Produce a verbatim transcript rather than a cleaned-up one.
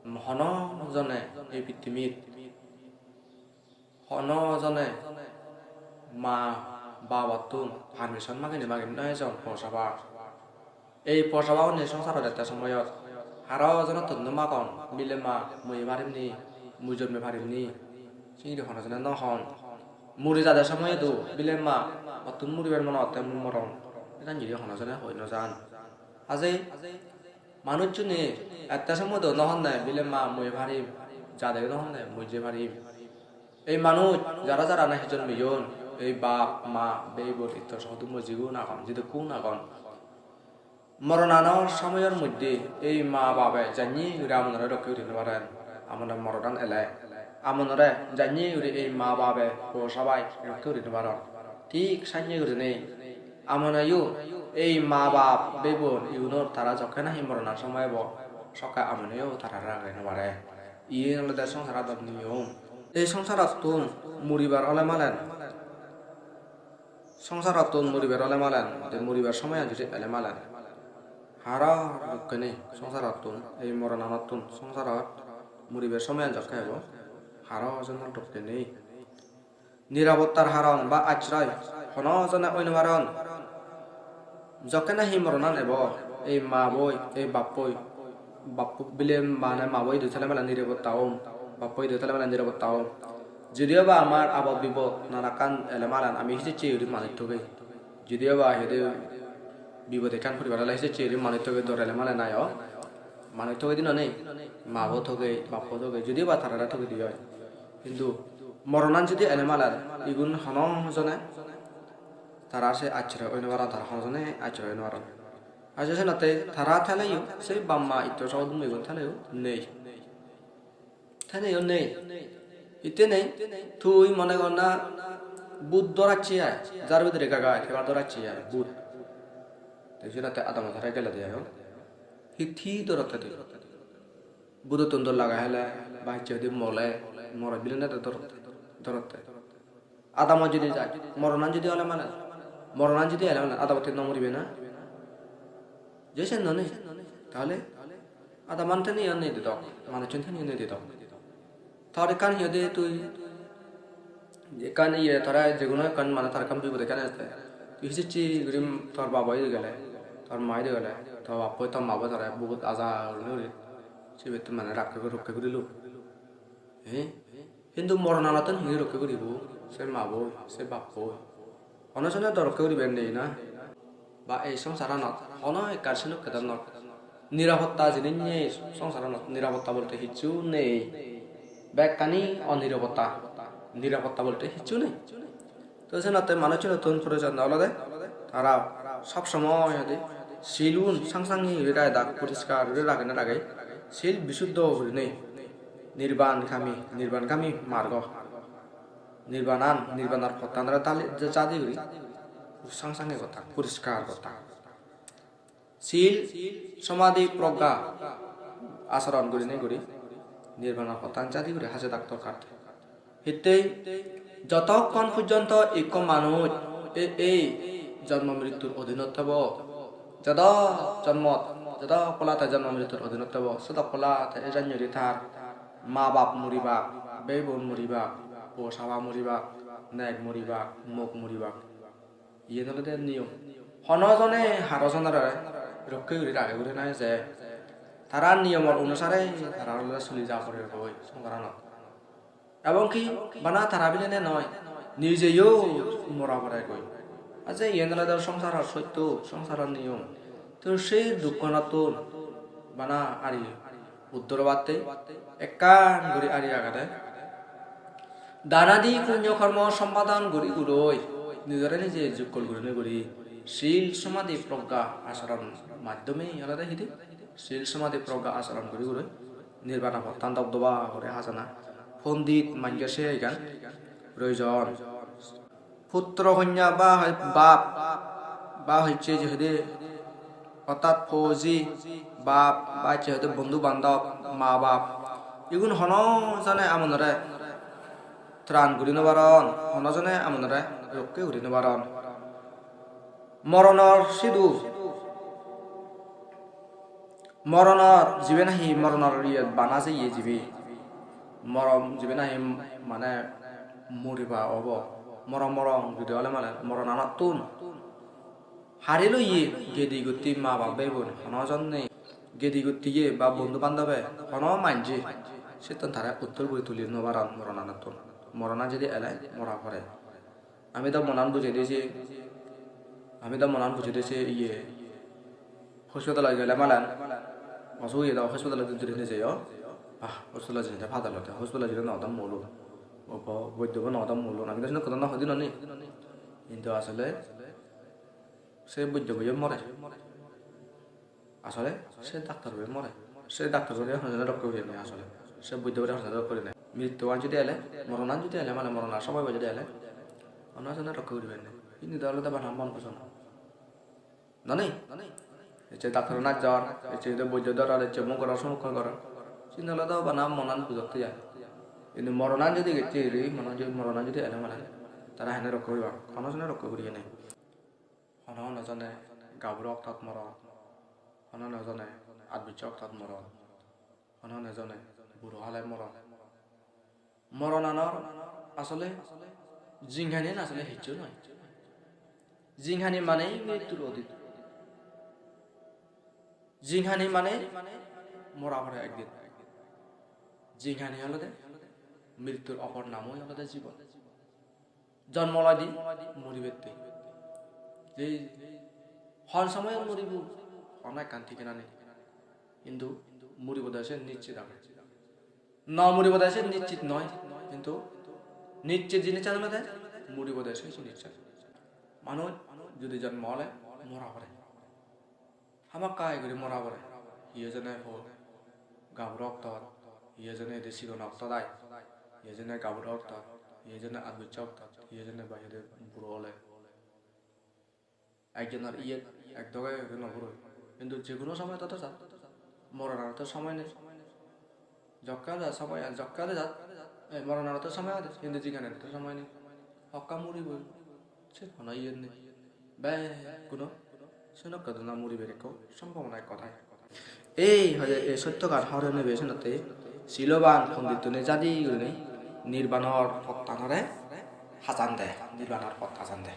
Hono jone ei pittimit, hono jone ma babottun permission maginei maginei no ejon por sabar. Ei por sabagunni songsarot ette somoyot haro jonottun no magon, "Bile ma, mui parim ni, mui jonme parim ni?" Singiri hono jone no hon. Muri jade somoyot o, "Bile ma, mottun muribar mone hotte, mui morong." Edan jodi hono jone hoi no jan. Ajei manuchchune ette somoyot o no honne, "Bile ma, mui parim." Jadeyo no honne, "Mui je parim." Ei manuj jara jara nahi jonmeyon, ei bap, ma, bei, bon, itto soho dummo jigun agon, jidukkun agon, moronanor somoyor moddhe ei ma babe janye guri amonore rokke guri no paren. Amone moronan ele, amonore janye guri ei ma babe, po sabai rokke guri no paron. Thik sanye gurinei amoneyo ei ma bap, bei, bon igunor tara jokke nahi moronar somoy ebo, sokke amoneyo tarare ragei no pare. Iyen olode songsaradot niyom. Ei songsarottun muribar ole malen, songsarottun muribar ole malen, te muribar somoyan jodi ele malen, haro rokke nei songsarottun, ei moronanottun songsarot muribar somoyan jokke ebo, haro jonor rokke nei. Nirapottar haron ba asroy hono jone oi no paron. Jokke nahi moronan ebo, ei ma boi, ei bap boi, bap bile mane ma boi idu thele mele nirapotta om, bap boi idu thele mele nirapotta om. Judiyo ba amar abot bibot nanakkan ele malen ami hijicche guri manuj togei. Judiyo ba hede bibot ekkan poribar ole hijicche guri manuj togei, dor ele malen ayo. Manuj togei di no nei, ma bo togei, bap bo togei, judiyo ba tarare togei di oi. Hintu moronan judi ele malen, igun hono jone tara se asroy oi no paron, tara hono jone asroy oi no paron. Ar se senotte tara theleyo, se bap ma itto soho dummo igun theleyo nei. Theleyo nei. Hitte nei? Tui mone gor na bhut doracche ai, jar bidire gaga ai, thebar doracche ai, bhut. Te senotte adamo tara gelede ai. Hi, hi dorotte tui? Bhudottun dor lage hele, ba hicche hoide mole, morot bilenede dorotte, dorotte. Adamot jodi jai, moronan jodi ole malen, moronan jodi ele malen, adamot no muribe na? Je sen no nei, tahole adaman theniyo nei dedok, manuchchun theniyo nei dedok. Tor ekkan hi hoide tui ekkan iye, tara jeguno ekkan mane tar ekkan bipod ekkan ejede. Tui hijicche guri tor babo idu gele, tor ma idu gele, tor bappo, tor mabo tore bohut aja gurinei guri sibettun mane rakke guri, rokke guri luk. He? Hintu moronanottun hi rokke guribo? Se mabo, se bappo. Hono jone do rokke guribar nei na? Ba ei songsaranot hono ekkan sinok kedonnor. Nirapotta jinis nei songsaranot. Nirapotta bolte hissu nei. Bekkani onirapotta. Nirapotta bolte hissu nei. To senotte manuchchunottun proyojon olode tara sob somoy hoide silun sang sangi guri ragedak, poriskar guri ragene ragei, sil bisuddho gurinei nirban kami, nirban kami margo, nirbanan, nirbanar pottanore dali jadi guri sang sangi gottak, poriskar gottak. Sil, somadhi, progga acharon gurinei guri nirbanar pottan jadi guri hajedak dorkar. Hittei jotokkon pojjonto ikko manuj e-, ei jonmo mrittur odinot thebo, jodok jonmot, jodok pola te jonmo mrittur odinot thebo, sodok pola te ejan juri tar ma bap muribak, bei bon muribak, po saba muribak, nek muribak, mok muribak. Iyen olode niyom. Hono jone haro jonore rokke guri rage guri nahi je. Tara niyomor onusare tara olode suli ja pore goi songsaranot. Ebong ki bana tara bilene noi, nijeyo mora pore goi. Aje iyen olode songsaror sotto, songsaror niyom. To sei dukkonottun bana ari uddor obatte ekkan guri ari agede. Danadi punyo kormo sompadon guri guroi nijore nije jukkol gurinei guri sil somadhi progga acharon maddhome olode hidi sil somadhi progga acharon guri guroi nirbana pottan dobdoba guri hajana pondit manje se iyan proyojon. Putro konya ba hoi bap, ba hocche je hoide, ortat po ji, bap, ba hocche hoide bondhu bandhob, ma bap. Igun hono jone amonore tran guri no paron, hono jone amonore rokke guri no paron. Moronor sidu Moronor, jibe nahi moronor iyot bana jeye jibe. Moron jibe nahi mane muriba obo. Morong morong judi ole mane moronanottun hari loye gedi gutti ma bap bhei bon hono jon nei. Gedi gutti ye ba bondhu bandhobe hono manje settun tare uttor guri tuli no paron moronanottun. Morona judi ele mora pore. Ami do monan bujei de se, ami do monan bujei de se iye, hospitalot gele malen, osuk iye do hospitalot duri nejeyo. Ah, hospitalot jeinei de padalot, hospitalot jeinei no odom mulun. Obo, boiddobo no odom mulun. Ami do senokke do no hoi di noni. Hintu asole se boiddobo yo more. Asole se doctor-bo more. Se doctor-bore hono jone rokke guri nei asole. Se boiddo-bore hono jone rokke guri nei. Mrittuan judi ele, moronan judi ele, mane moronar somoibo judi ele, hono jone rokke guri nei. Indi do olode bana mon poson. Noni? Ecche doctor-o najjor, ecche judi boiddo doror, ecche muk goror, somuk goror. Sindi olode bana monan bujotte ai. Indi moronan judi gecche eri, monan judi, moronan judi ele mane, tara hene rokke guriba? Hono jone rokke guri nei. Hono hono jone gaburo oktot moron, hono hono jone at bojje oktot moron, hono hono jone buro hale moron. Moronanor asole jinghanian asole hissu noi. Jinghani manei mrittur odit. Jinghani manei mora pore ekdin. Jinghani olode mrittur opor nam oi olode jibon. Jonmo loi di muribatte. Je hon somoyot muribo, hono ekkan thigena nei. Hintu muribo de se nischit age. No muribo de se nischit noi, hintu nischit jinissan olode muribo de se nischit. Manuj judi jonmo ole mora pore. Hamakkai guri mora pore. Hi hijeni po gaburo oktot, hi hijeni ede sigon oktot ai, hi hijeni gaburo oktot, hi hijeni at bojje oktot, hi hijeni ba ede buro ole. Ekjonor iyet ek doge guri no puroi. Hintu je hono somoy to jat. Moronor to somoy nei. Jokke ole somoy, jokke ole jat. Ei, moronor to somoy age, hintu jinghaniar to somoy nei. Hokka muriboi. Se hono iye nei. Bekkuno senokke dona muribar ekko sombhabona ekko thai. Ei hoide ei sottogan hobor nw peye senotte siloban pondittune jadi gurinei nirbanor pottanore hajan de, nirbanor pot hajan de.